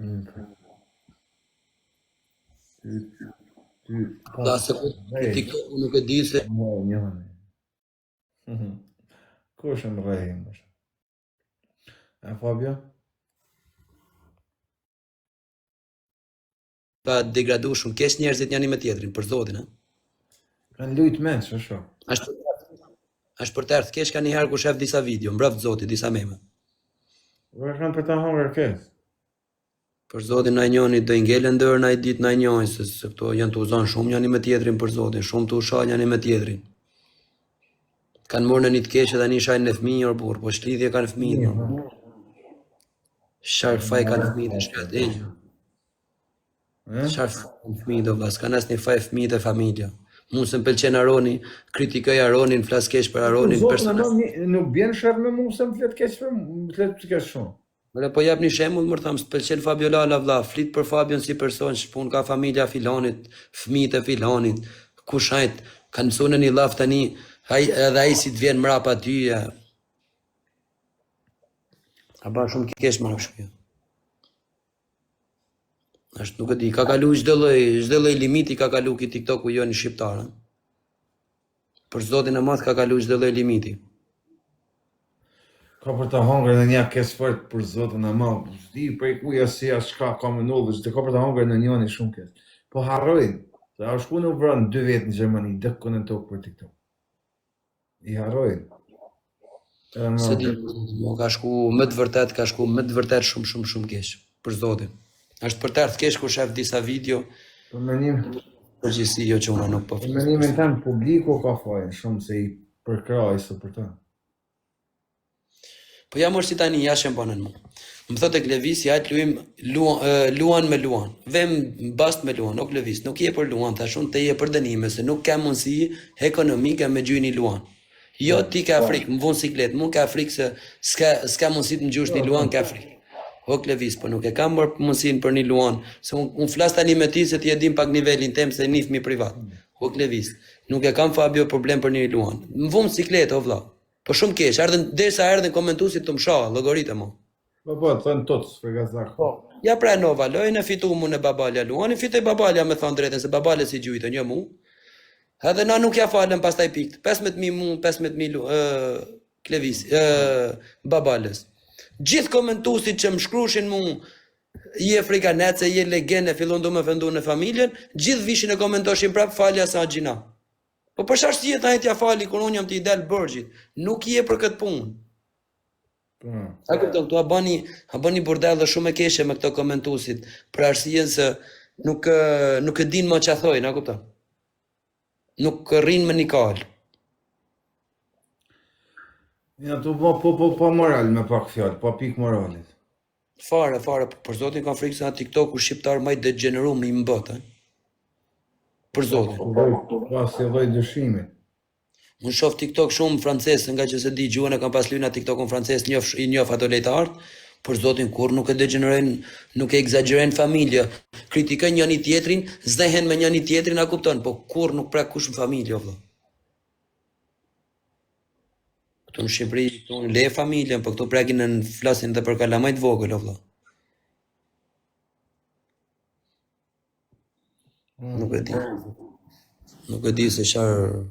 Mm. Ty, ty, pa, Da se ku rrej, TikToku nuk e di se më njëni. Mhm. Kush më rrej, më shumë? E Fabio? pa degradu shumë keq njerëzit njëri me tjetrin, për zotin, a? Kanë lujt mend, që shumë. Është është për të ardhur keq ka një herë kur shef disa video, mbrëft zoti disa meme. Po kanë për ta hangër keq. Për zotin na njoni do i ngelen ndër na i ditë na njoni se, se këto janë të uzanë shumë njëri me tjetrin për zotin, shumë të usha njëri me tjetrin. Kanë morë në një të keqe tani shajnë në fëmijë or burr, po ç'lidhje kanë fëmijët. Po. Çfarë faj kanë fëmijët e shkret, e Çfarë faj kanë fëmijët do vlla, s'kan asnjë faj fëmijët e familja. Mu se më pëlqen Aroni, kritikoj Aronin, flas keq për Aronin Zotin e personalisht. madh, nuk bjen sherr me mua se më flet keq për më flet keq shumë. Ore po jap një shembull, mër tham, s'të pëlqen Fabio Lala vlla, flit për Fabion si person, ç'punë ka familja filanit, fëmijët e filanit, kush ajt, kanë mësuar në një llaf tani, ai edhe ai si të vjen mrapa ty ja. A ba shumë keq më kështu. Është nuk e di, ka kalu çdo lloj, çdo lloj limiti ka kalu ky TikToku jonë shqiptar. ë. Për zotin e madh ka kalu çdo lloj limiti. Ka për të hangër në një keq fort për zotin e madh. Po s'di prej ku ja si as çka ka më ndodhur, çdo ka për të hangër në njëri shumë keq. Po harrojnë. Se a shku në vran dy vetë në Gjermani, dëkun në tokë për TikTok. I harrojnë. Edhe më Se di, mo ka shku me të vërtet, ka shku me të vërtet shumë shumë shumë keq, për zotin. Është për të ardhur keq kur shef disa video, Për mendim, përgjithësi jo që una nuk po për flas. mendimin tem publiku ka fajin shumë se i përkrah së për të. Po ja mor si tani ja shem banën mu. Më thotë Klevisi, hajt luajm luan, luan me luan. Vem bast me luan, o Klevis, nuk je për luan, thash unë te je për dënime se nuk ke mundësi ekonomike me gjujë një luan. Jo ti ke frikë, më vun siklet, mu ka frikë se s'ka s'ka mundësi të më gjush një luan, ka frikë. O Klevis, po nuk e kam bërë mundësinë për një luan, se unë un flas tani me ti se ti e din pak nivelin tem se nifmi privat. O Klevis, nuk e kam Fabio problem për një luan. Më vun siklet o vlla. Po shumë keq, erdhën derisa erdhën komentuesit të më shoh, llogaritë mo. Po po, thënë tot, frikacak. Po. Ja pranova lojën e fitu mu në babalja luani, fitoi babalja me thonë drejtën se babalja si gjujtën, jo mu. Edhe na nuk ja falëm pastaj pikt. 15000 mu, 15000 lu, ë Klevis, ë babalës. Gjithë komentuesit që më shkrushin mu je frikanece, je legen e fillon do me ofendu në familjen, gjithë vishin e komentoshin prap falja sa gjina. Po për çfarë tani t'ja fali kur unë jam të i dal borxhit? Nuk je për këtë punë. Po. A kupton, këtu a bani, a bani burdel dhe shumë e keqe me këto komentuesit, për arsyen se nuk nuk e din më ç'a thojnë, a kupton? Nuk rrin me një kalë. Ja tu po po po pa moral me pak fjalë, pa pikë moralit. Fare, fare, për zotin kam frikë se na TikToku shqiptar më i degjeneruar më i mbët, ë. Për zotin. Pa si lloj dyshimi. Unë shoh TikTok shumë francez, nga që se di gjuhën e kam pas lujna TikTokun francez, njoh i njoh ato lojtarët, për zotin kur nuk e degjenerojnë, nuk e ekzagjerojnë familje, kritikojnë njëri tjetrin, zehen me njëri tjetrin, a kupton, po kur nuk prek kush në familje, o vëlla. Këtu në Shqipëri, këtu në le familjen, po këtu prekin në flasin dhe për kalamaj të vogël, o vëlla. Nuk e di. Nuk e di se çfarë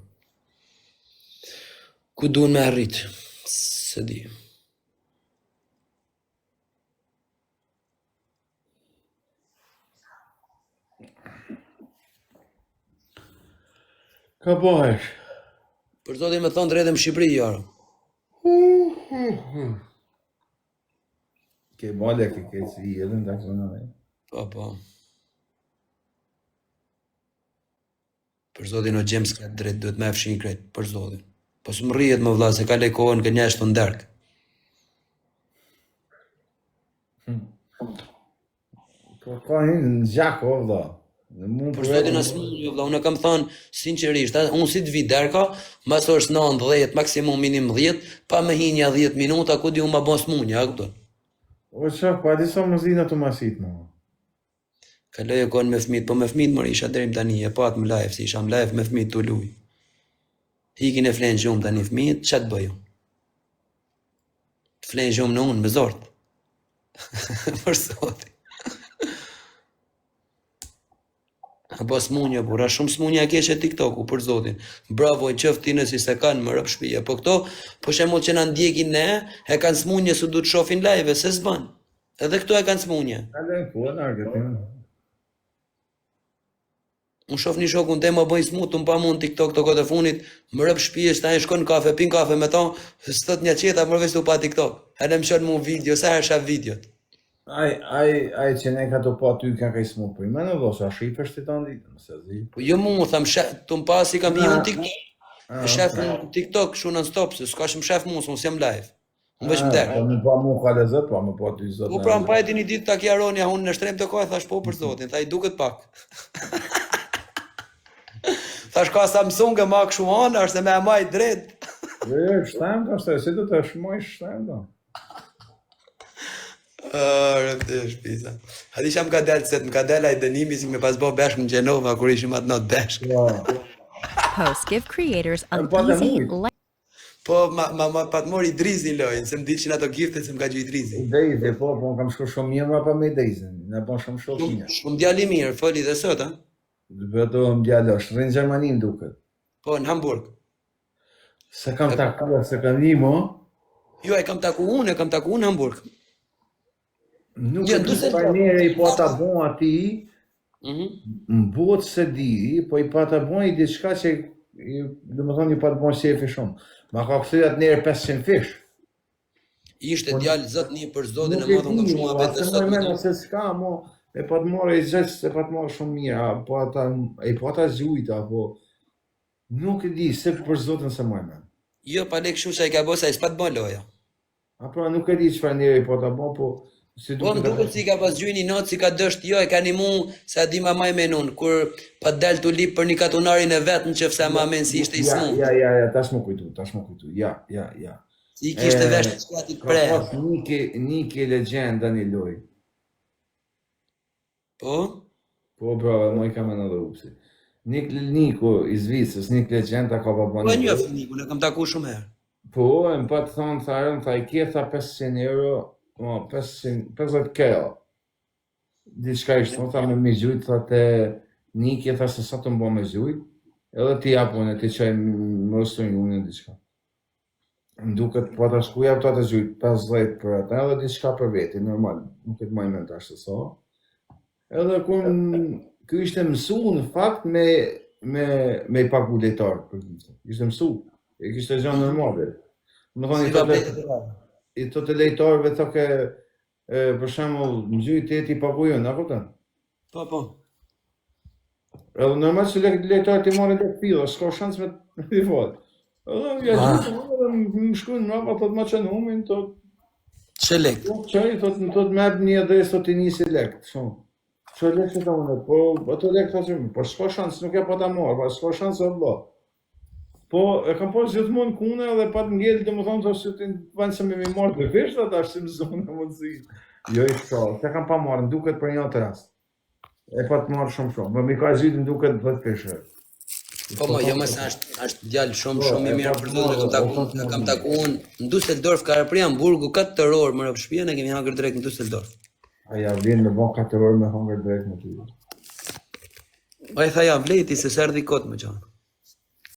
ku duhen me arrit. Se di. Ka bëhesh? Për zotin me thonë drejtën në Shqipëri, jaro. Ke bale, ke ke si edhe në dakë në Po, po. Për zotin o James ka drejt, duhet me fshin krejt, për zotin. Po s'më rrihet më vlla se ka kohën kë njerëz të nderk. Po ka një në gjak, o vlla. Në mu Për zotin as mund, jo vlla, unë e kam thënë sinqerisht, a, unë si të vi derka, mas orës 9, 10, maksimum minim 10, pa me hi nja 10 minuta, ku di unë ma bon smunja, a kupton? O qa, pa di sa mërzina të masit, më. Kaloj e kohën me fëmijët, po me fëmijët më isha deri më tani, e pat më live, si isha më live me fëmijët të luj. Ikin e flenë gjumë tani fëmijët, ç'a të bëj unë? Të flenë gjumë në unë, me zort. Për zotin. Apo smunje, burra, shumë smunja e keqe TikToku, për zotin. Bravo, i qoftë ti nësi se kanë më rëp shpije. Po këto, për shembull që na ndjekin ne, e kanë smunje se du të shohin live, se s'bën. Edhe këto e kanë smunje. Kalojnë kohën, argëtim. Unë shoh një shokun tem më bëjnë smut, unë pa mu në TikTok të kohët e fundit, më rëp shpije, që tani shkon në kafe, pin kafe me ta, s'thot një qeta, më veç tu pa TikTok. Edhe më shon mu video, sa herë shaf videot. Ai, ai, ai që ne ka të pa ty ka ka i smut, po i menë vëlla, sa shif është ti tanë ditën, se zi. Po jo mu, tham shef, tu më pasi kam hi në TikTok. E shef në TikTok kështu non stop, se s'ka shumë shef mu, se unë s'jam live. Unë veç më dek. Po më pa mu ka lezet, po më pa ty zot. Po pra më pajti një ditë ta Aronia, unë në shtrem të kohë, thash po për zotin, tha i duket pak. thash ka Samsung e ma këshu anë, është se me e maj drejt. Jo, jo, shtem të është, si do të shmoj shtem të. Rëpte shpisa. A di që më ka dalë se më ka dalë ai dënimi si me pas bo bashkë në Gjenova kur ishim atë natë bashkë. Po. Posts give creators an E pa të easy, mujt. light Po ma ma, ma pat mori Idrizi lojën, se më dilshin ato gifte se më ka gjuajt Idrizi. Idrizi, po, po, unë kam shku shumë mirë mbrapa me Idrizin, na bon shumë shok Shumë mirë. shumë djalë i mirë, foli dhe sot, a? Vetëm djalosh, rrin në Gjermani më duket. Po në Hamburg. Se kam takuar, se kam një mo, Jo, e kam taku unë, e kam taku unë në Hamburg. nuk Jo, e di Düsseldorf. çfarë nere i pata bon atij, Mhm. në botë se di, po i pata bon i diçka që i, do më thonë i pata bon shefi shumë. Ma ka kthy atë nere 500 fish. Ishte djalë zotni për zotin e Nuk e madh, unë kam di, shumë mo, muhabet dhe se sot më me mena të. se s'ka, mo, e pat marrë i zes, e pat marrë shumë mirë, a, po ata, e pata zujt, apo, nuk e di, se për zotin se më men. Jo, pa lek kështu që ai ka bërë, se ai s'pat bën loja. A pra nuk e di çfarë njeri po ta bën, po si Po më duket duket si ka pas gjujnë një natë, si ka dësht, jo e ka një mu, se a di ma maj menun, kur pa dal të lip për një katunarin e vet në qofse ma men si ishte i Ja, smut. ja, ja, ja, tash më kujtu, tash më kujtu. Ja, ja, ja. Si i kishte E, vesh të shkatit Ka pre. pas Niki, Niki legjenda një lojë. Po? Po bravo, më i kam edhe upsi. Nik Niku i Zvicrës, Nik legjenda ka pa Po bën. e njoh Nikun, e kam taku shumë herë. Po, e më pat thonë, tha rënë, tha i ke, tha 500 euro, mo, 500, 50 keo. Diçka ishte, thonë, tha me mi gjujt, tha te Niki, tha se sa të më bo me gjujt, edhe ti jap unë, ti qaj më rëstojnë unë diçka. Më duket, po ata shku jap të atë gjujt, 50 për ata, edhe diçka për veti, normal, nuk e të maj mend tash se sa. Edhe kur m- ky ishte mësu në fakt me me me i pagu lejtar për gifte. Ishte mësu, e kishte gjë normale. Më thonë Si i ka thotë bletë të rrë. i thotë lejtarëve thoke e, për shembull në gjujt ti ti pagujon, a kupton? Po, po. Edhe normal që lek lejtarët i marrin lek filla, s'ka shans me me i fal. Edhe ja Ah. gjithë, edhe më më shkruan mbrapa thotë ma çon humin, thotë Çe lek. Po, çaj, thotë, më thotë më jep një adresë, thotë i nisi lek, shumë. Ço lek që thonë, po ato lek thotë, po s'ka shans, nuk e pata marr, po s'ka shans o vëlla. Po e kam pas gjithmonë kune edhe pat ngel, domethënë thosh se ti vend se me mi marr të vesh tash si më zonë mundësi. Jo i ka, se kam pa marrë, më duket për një atë rast. E pat marrë shumë shumë, më mi ka zhyt më duket 10 peshë. Po mo, jo më se është është djalë shumë Po, shumë i e mirë pat për zotin, e kam marrë, taku, e pat e kam marrë. taku unë në Düsseldorf ka prej Hamburgu 4 orë më rëp shtëpinë, ne kemi hangër drejt në Düsseldorf. A ja vjen me bën 4 orë me hangër drejt me ty. Ai tha ja vlejti se s'erdhi kot më gjanë.